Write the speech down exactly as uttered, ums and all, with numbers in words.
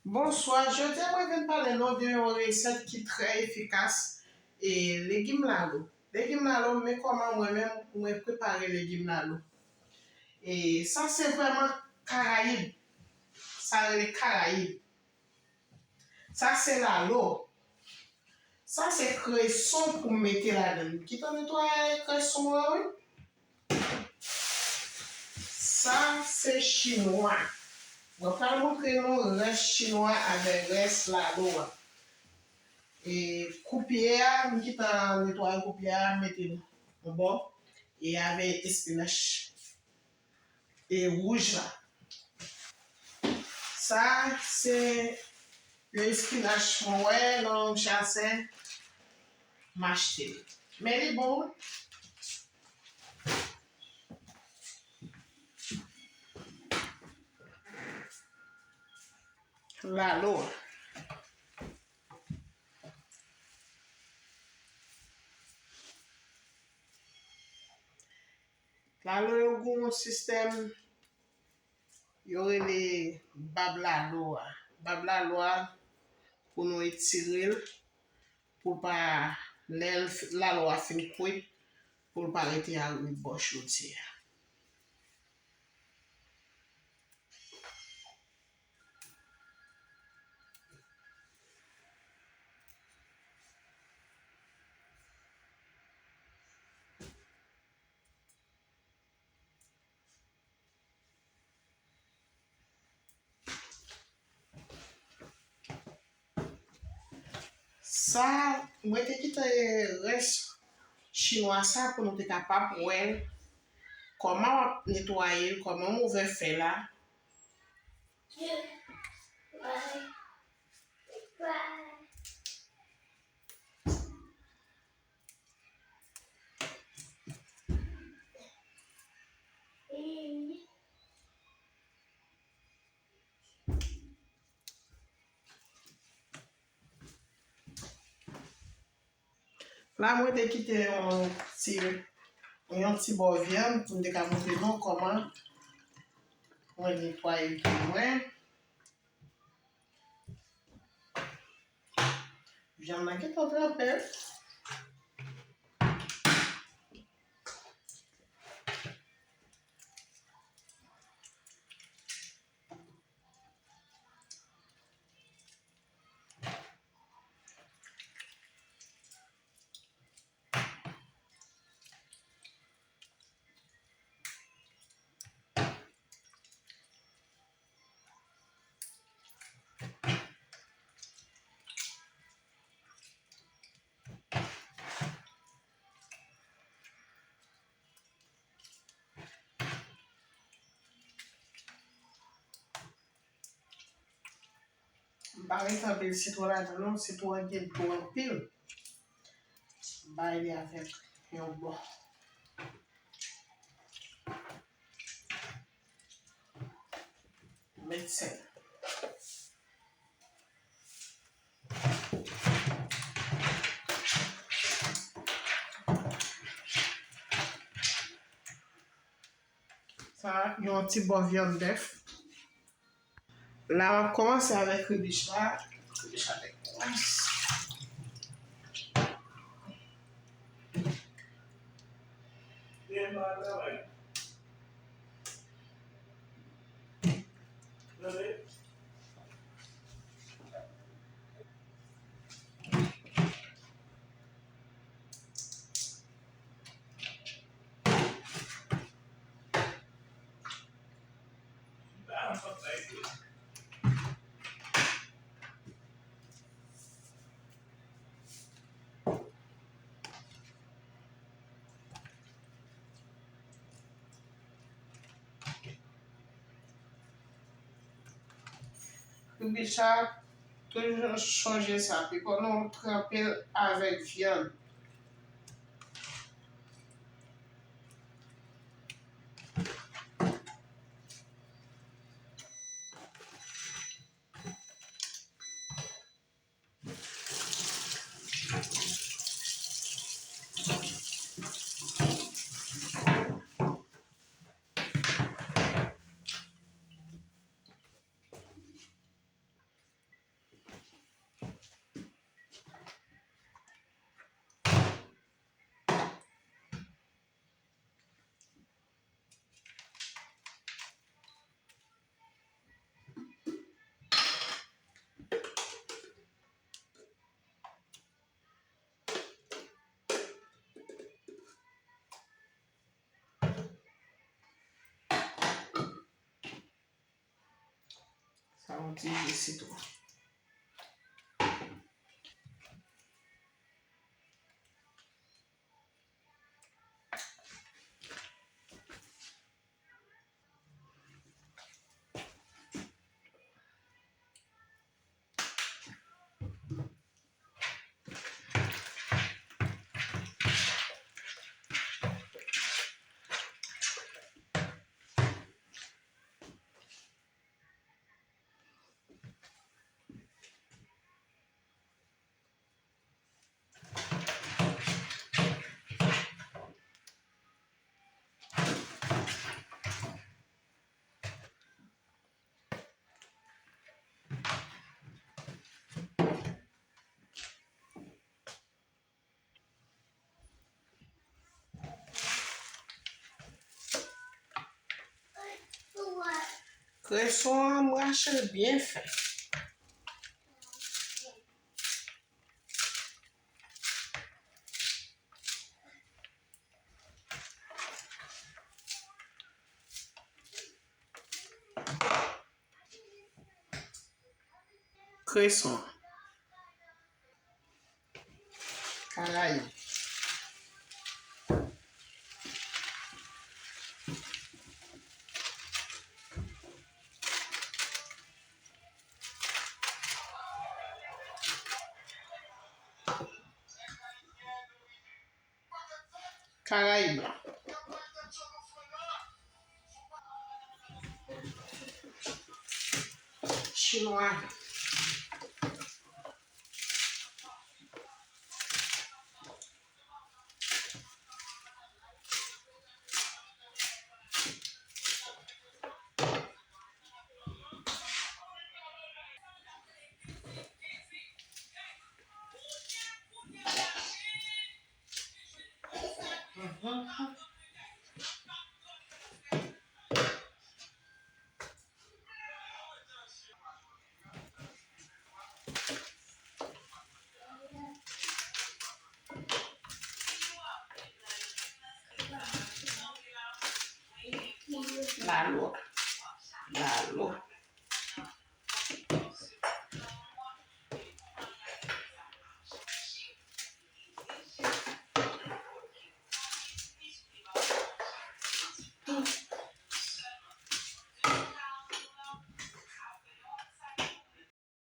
Bonswa, jodi a mwen vin pale nou de yon resèt ki trè efikas, e legim lalo. Legim lalo, men kòman mwen menm mwen prepare legim lalo. E sa se vrèman Karayib. Sa rele Karayib. Sa se lalo. Sa se kreson pou m mete ladan l. Kite m netwaye kreson an, wi. Sa se chinwa. Mwen pral montre nou rès chinwa avèk rès lalo a. E koupye a, m gentan netwaye koupye a, m mete l yon bò. E avèk espinach e wouj la. Sa se yon espinach mwen wè nan yon jasè, m achte l. Men li bon wi. Lalo. Lalo yo gen yon sistèm yo rele bab lalo a. Bab lalo a, pou nou etire l, pou l pa, lè l f- lalo a fin kwit, pou l pa rete a rebò chodyè a. Sa, mwen te kite rès chinwa sa pou nou te kapab wè l, kòman w ap netwaye l, kòman w ouvè fèy la. La, mwen te kite yon ti, yon ti bò vyann pou m te ka montre nou kòman mwen netwaye pou mwen. Vyann nan gentan tranpe. M pa mete anpil sitwon ladan non, sitwon an gen dlo anpil. M bay li avèk yon bò. Met sèl. Sa, yon ti bò vyann bèf. La, m ap kòmanse avèk kribich la. Kribich avèk pwaz. Kribich la, toujou chonje sa, pi fò nou tranpe l avèk vyann. Yon ti ji sitwon. Kreson an, m rache l byen fen. Kreson. Karayib. Karayib la. Chinwa. Lalo. Lalo.